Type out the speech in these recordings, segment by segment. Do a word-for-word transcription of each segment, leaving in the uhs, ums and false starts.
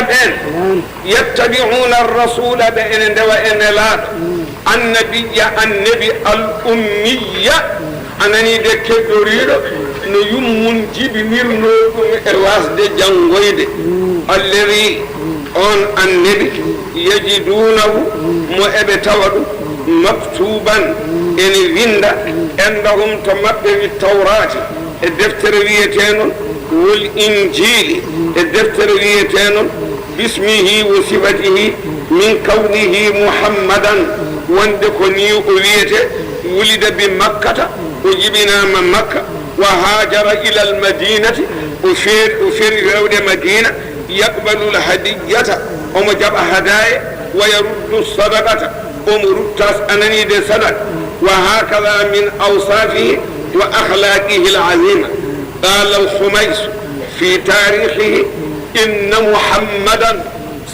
ɓen. Yattabi'una ar-rasula, ɓe ene ndewa e Nelaaɗo. Annabiya, annabi, al ummiya, a nanii de, keddoriiɗo no yummum jibinirnoo ɗum e waasde janngoyde. Alladi, on annabi, yajidunahu, mo eɓe tawa ɗum, maktuban, ene winnda, indahum, to maɓɓe, fi tawraati, e deftere wiyetee non wol injiili, e deftere wiyetee non bismihi wa sifatihi min kawnihi Muhammadan, wonde ko nii o wiyetee, wulida bi Makkata, o jibinaama Makka, wa haajara ila al madinati, o feeri, o feri rewde Madina, yaqbalu al hadiyata, omo jaɓa hadaya, wa yaruddu sadaqata, omo rutta, a nanii de, sadaka. Wa hakada min awsafihi wa akhlaqihi al azima. Qala al Khumays fi tarikhihi, inna Muhammadan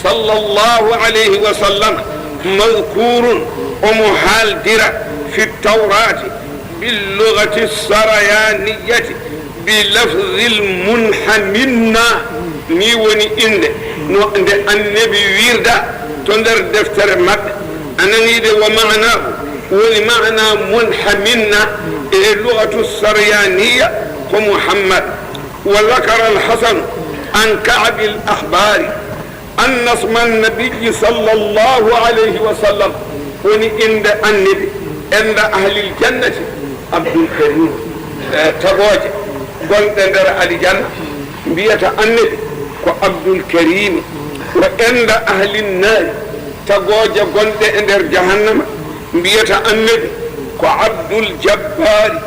sallallahu alayhi wa sallam madhkurun, omo haaldira, fi tawrati bil lughati sarayaniyati bi lafdil munhaminna. Ni woni innde no nde annabi wirda to nder deftere maɓɓe. A nanii de, wa ma'nahu, woni ma'na munhaminna e lughatu sarayaniya ko Muhammad. Wa dhakara al Hasan an Ka'b al Ahbari, anna isma nabiyyi sallallahu alayhi wa sallam, woni innde annabi, inda ahlil jannati Abdul Karim. E tagooje gonɗe nder aljanna mbiyata annabi ko Abdul Karimi. Wa inda ahlin naari, tagooje gonɗe e nder jahannama mbiyata annabi ko Abdul Jabbaari.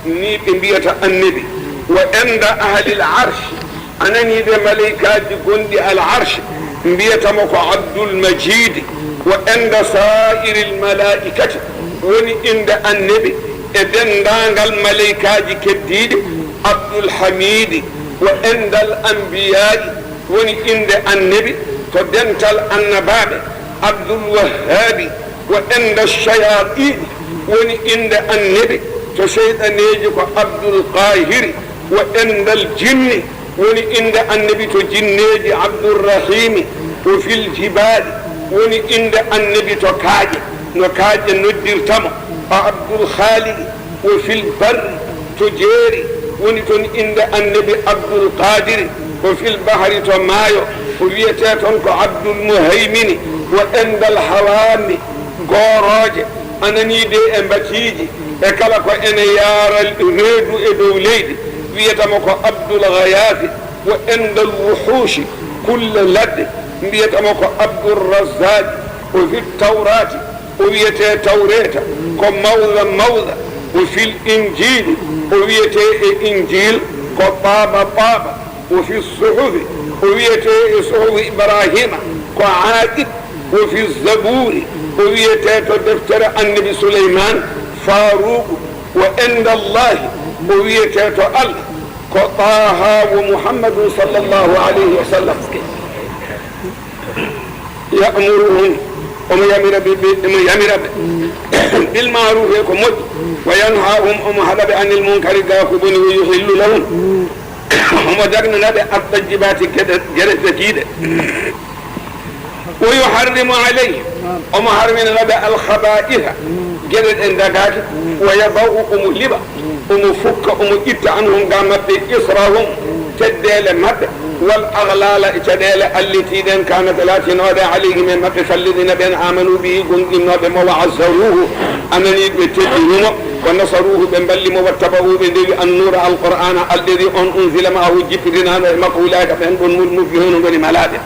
Ni ɓe mbiyata annabi. Wa inda ahlil arshi, a nanii de, maleykaaji gonɗi al arshi mbiyata mo ko Abdul Majidi. Wa inda sa'iril malaikati, woni innde annabi e denndaangal maleykaaji keddiiɗi, Abdul Hamidi. Wa indal anbiya'i, woni innde annabi to dental annabaaɓe, Abdul Wahhabi. Wa inda shayatini, woni innde annabi to seyɗaneeji ko Abdul Qahiri. Wa indal jinni, woni innde annabi to jinneeji Abdul Rahimi. Wa fil jibali, woni innde annabi to kaaƴe, no kaaƴe noddirta mo, a Abdul Khaliqi. Wa fil barri, to jeeri, woni toon innde annabi Abdul Qadiri. Wa fil bahri, to maayo, o wiyetee toon ko Abdul Muhaymini. Wa indal hawami, goorooje, a nanii de, e mbatiiji, e kala ko ene yaara reedu e dow leydi, wiyata mo ko Abdul Ghayathi. Wa indal wuhushi, kulle ladde, mbiyata mo ko Abdul Razzaqi. Wa fit tawrati, o wiyetee Tawreeta ko mawza mawza. Wa fil injiili, o wiyetee e Injiil ko taaba taaba. Wa fi suhufi, o wiyetee e suhufi Ibrahima ko aaqib. Wa fi zabuuri, o wiyetee to deftere annabi Suleymaan Faaruuqu. Wa inda Allahi, o wiyetee to Allah ko Taaha wa Muhammadun sallallahu alayhi wa sallam. Ya'muruhum, omo yamira ɓe, ɓe, omo yamira ɓe bil ma'rufi, e ko moƴƴi, wa yanhahum, omo haɗa ɓe anil munkari, gaa ko boni, wa yuhillu lahum, omo dagnana ɓe at-tayyibaati, geɗe, geɗe tekiiɗe, wa yuharrimu alayhim, omo harminana ɓe al khaba'itha, geɗe ɗe dagaaki, wa yada'u, omo liɓa, omo fukka, omo itta, anhum, ga maɓɓe, israhum, teddeele maɓɓe, wal aghlala, e caɗeele, allati, ɗen, kanat, laatinooɗe, alayhim, e maɓɓe, falladina, ɓen, amanu, bihi, gonɗinnooɓe mo, wa azzaruhu, a nanii, ɓe teddini mo, wa nasaruhu, ɓe mballi mo, wattaba'u, ɓe ndewi, annuura, alqur'ana, alladi, on, unzila ma'ahu, jippitinaano e makko, ulaika, ɓen ɗon, hum, muflihuna, ngoni malaaɓe.